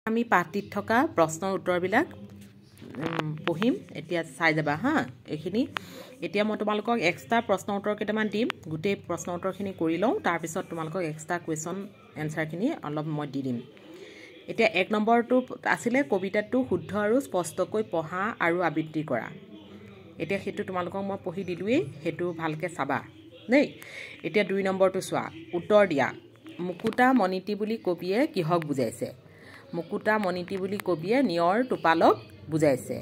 আমি পাঠটিত থকা প্ৰশ্নৰ উত্তৰবিলাক পঢ়িম এতিয়া, চাই যাবা হা এইখিনি। এতিয়া মই তোমালোকক এক্সট্ৰা প্ৰশ্ন উত্তৰ কেইটামান দিম। গোটেই প্ৰশ্ন উত্তৰখিনি কৰি লওঁ, তাৰপিছত তোমালোকক এক্সট্ৰা কুৱেশ্যন এনচাৰখিনি অলপ মই দি দিম। এতিয়া 1 নম্বৰটো আছিলে কবিতাটো শুদ্ধ আৰু স্পষ্টকৈ পঢ়া আৰু আবৃত্তি কৰা। এতিয়া সেইটো তোমালোকক মই পঢ়ি দিলোঁৱেই, সেইটো ভালকৈ চাবা দেই। এতিয়া 2 নম্বৰটো চোৱা, উত্তৰ দিয়া। মুকুতা মণিটি বুলি কবিয়ে কিহক বুজাইছে? মুকুতা মণিটি বুলি কবিয়ে নিয়ৰ টোপালক বুজাইছে।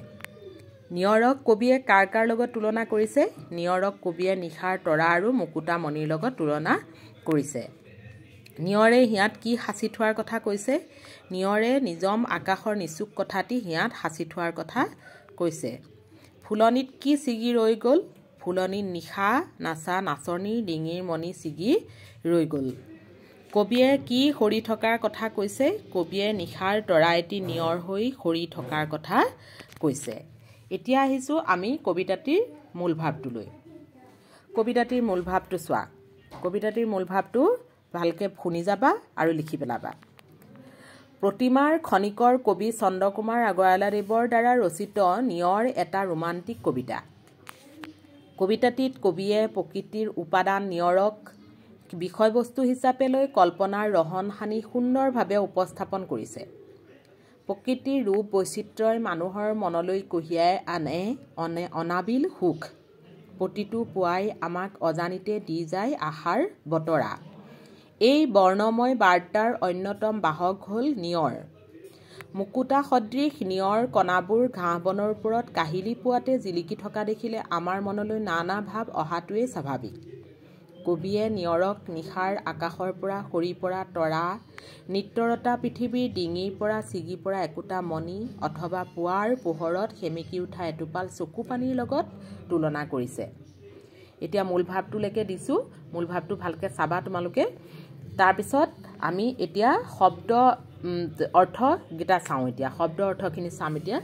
নিয়ৰক কবিয়ে কাৰ কাৰ লগত তুলনা কৰিছে? নিয়ৰক কবিয়ে নিশাৰ তৰা আৰু মুকুতা মণিৰ লগত তুলনা কৰিছে। নিয়ৰে হিয়াত কি সাঁচি থোৱাৰ কথা কৈছে? নিয়ৰে নিজম আকাশৰ নিচুক কথাটি হিয়াত সাঁচি থোৱাৰ কথা কৈছে। ফুলনিত কি ছিগি ৰৈ গ'ল? ফুলনিত নিশা নাচা নাচনীৰ ডিঙিৰ মণি ছিগি ৰৈ গ'ল। কবিয়ে কি সৰি থকাৰ কথা কৈছে? কবিয়ে নিশাৰ তৰা এটি নিয়ৰ হৈ সৰি থকাৰ কথা কৈছে। এতিয়া আহিছোঁ আমি কবিতাটিৰ মূল ভাৱটোলৈ। কবিতাটিৰ মূল ভাৱটো চোৱা। কবিতাটিৰ মূল ভাৱটো ভালকৈ শুনি যাবা আৰু লিখি পেলাবা। প্ৰতিমাৰ খনিকৰ কবি চন্দ্ৰকুমাৰ আগৰৱালাদেৱৰ দ্বাৰা ৰচিত নিয়ৰ এটা ৰোমান্টিক কবিতা। কবিতাটিত কবিয়ে প্ৰকৃতিৰ উপাদান নিয়ৰক বিষয়বস্তু হিচাপে লৈ কল্পনাৰ ৰহণ সানি সুন্দৰভাৱে উপস্থাপন কৰিছে। প্ৰকৃতিৰ ৰূপ বৈচিত্ৰ্যই মানুহৰ মনলৈ কঢ়িয়াই আনে অনাবিল সুখ। প্ৰতিটো পুৱাই আমাক অজানিতে দি যায় আশাৰ বতৰা। এই বৰ্ণময় বাৰ্তাৰ অন্যতম বাহক হ'ল নিয়ৰ। মুকুতা সদৃশ নিয়ৰ কণাবোৰ ঘাঁহ বনৰ ওপৰত কাহিলি পুৱাতে জিলিকি থকা দেখিলে আমাৰ মনলৈ নানা ভাৱ অহাটোৱেই স্বাভাৱিক। কবিয়ে নিয়ৰক নিশাৰ আকাশৰ পৰা সৰি পৰা তৰা, নৃত্যৰতা পৃথিৱীৰ ডিঙিৰ পৰা ছিগি পৰা একোটা মণি অথবা পুৱাৰ পোহৰত সেমেকি উঠা এটোপাল চকুপানীৰ লগত তুলনা কৰিছে। এতিয়া মূল ভাৱটোলৈকে দিছোঁ, মূল ভাৱটো ভালকৈ চাবা তোমালোকে। তাৰপিছত আমি এতিয়া শব্দ অৰ্থকেইটা চাওঁ। এতিয়া শব্দ অৰ্থখিনি চাম এতিয়া।